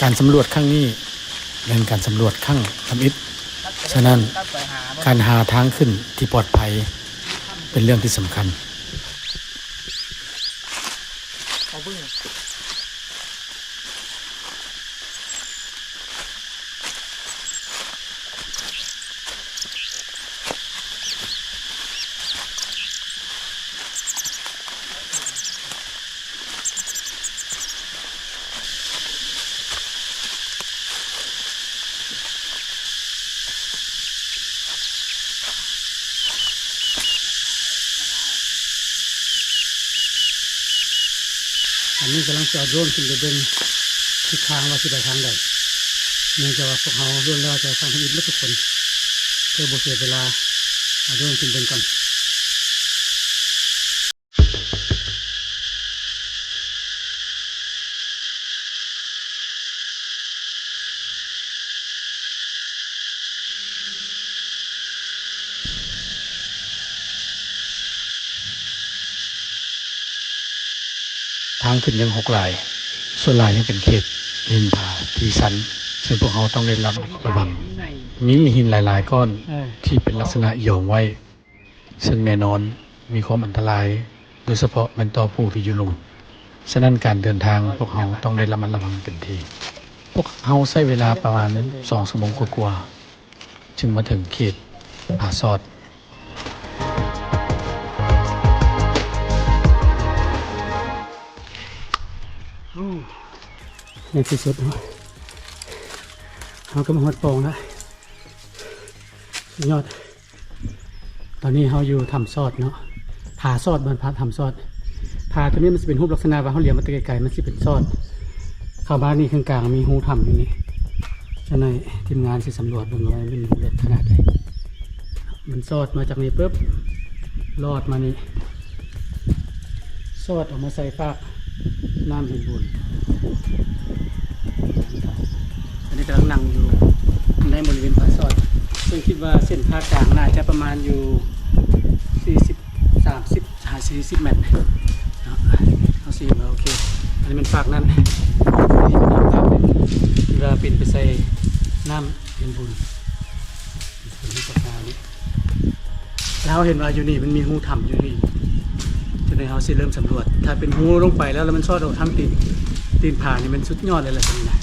ການສຳຫຼວດຄັ້ງນີ້ແມ່ນການສຳຫຼວດຄັ້ງທຳອິດ, ສະນັ້ນ ການຫາທາງຂຶ້ນທີ່ປອດໄພເປັນເລື່ອງທີ່ສຳຄັນ. ອັນນີ້ກຳລັງຈະເອົາໂດຣນຂຶ້ນໄປເບິ່ງທິດທາງວ່າຊິໄປທາງໃດ, ເນື່ອງຈາກວ່າພວກເຮົາລ້ວນແລ້ວແຕ່ຊ່າງທຳອິດໝົດທຸກຄົນ, ເພື່ອບໍ່ເສຍເວລາ ເອົາໂດຣນຂຶ້ນເບິ່ງກ່ອນ. ທາງຂຶ້ນຍັງຮົກຫຼາຍ, ສ່ວນຫຼາຍຍັງເປັນເຂດຫີນຜາທີ່ຊັນ, ເຊິ່ງພວກເຮົາຕ້ອງໄດ້ລະມັດລະວັງ. ມີຫີນຫຼາຍໆກ້ອນທີ່ເປັນລັກສະນະຢອງໄວ້, ເຊິ່ງແນ່ນອນມີຄວາມອັນຕະລາຍ, ໂດຍສະເພາະແມ່ນຕໍ່ຜູ້ທີ່ຢູ່ລຸ່ມ. ສະນັ້ນການເດີນທາງພວກເຮົາຕ້ອງໄດ້ລະມັດລະວັງເຕັມທີ່. ພວກເຮົາໃຊ້ເວລາປະມານສອງຊົ່ວໂມງກວ່າໆ ຈຶ່ງມາເຖິງເຂດຜາຊອດ. ໃນທີ່ສຸດເນາະ ເຮົາກໍມາຮອດປ່ອງແລ້ວ. ສຸດຍອດ. ຕອນນີ້ເຮົາຢູ່ຖ້ຳຊອດເນາະ, ຜາຊອດ ບໍ່ແມ່ນຜາ ຖ້ຳຊອດ. ຜາຕົວນີ້ມັນຊິເປັນຮູບລັກສະນະວ່າເຮົາຫຼຽວມາແຕ່ໄກໆ ມັນຊິເປັນຊອດ, ເຂົ້າມານີ້ເຄິ່ງກາງມີຮູຖ້ຳຢູ່ນີ້. ຈັກໜ້ອຍທີມງານຊິສຳຫຼວດເບິ່ງວ່າມັນເລິກຂະໜາດໃດ. ມັນຊອດມາຈາກນີ້ປຶບ ລອດມານີ້ ຊອດອອກມາໃສ່ຟາກນ້ຳຫີນບູນ. ອັນນີ້ກຳລັງນັ່ງຢູ່ໃນບໍລິເວນຜາຊອດ, ເຊິ່ງຄິດວ່າເສັ້ນຜ່າກາງໜ້າຈະປະມານຢູ່ສີ່ສິບ ສາມສິບຫາສີ່ສິບແມັດເນາະ. ເຮົາຊິເຫັນວ່າ ໂອເຄ ອັນນີ້ແມ່ນຟາກນັ້ນ ທີ່ວ່າປິ່ນໄປໃສ່ນ້ຳຫີນບູນ. ເປັນຮູບປາກາງນີ້ ແລ້ວເຮົາເຫັນວ່າຢູ່ນີ້ມັນມີຮູຖ້ຳຢູ່ນີ້, ຈັ່ງໃດເຮົາຊິເລີ່ມສຳຫຼວດ. ຖ້າເປັນຮູລົງໄປແລ້ວ ແລ້ວມັນຊອດອອກທາງຕີນ ຕີນຜານີ້ ມັນສຸດຍອດເລີຍລະ ຈັ່ງໃດນະ.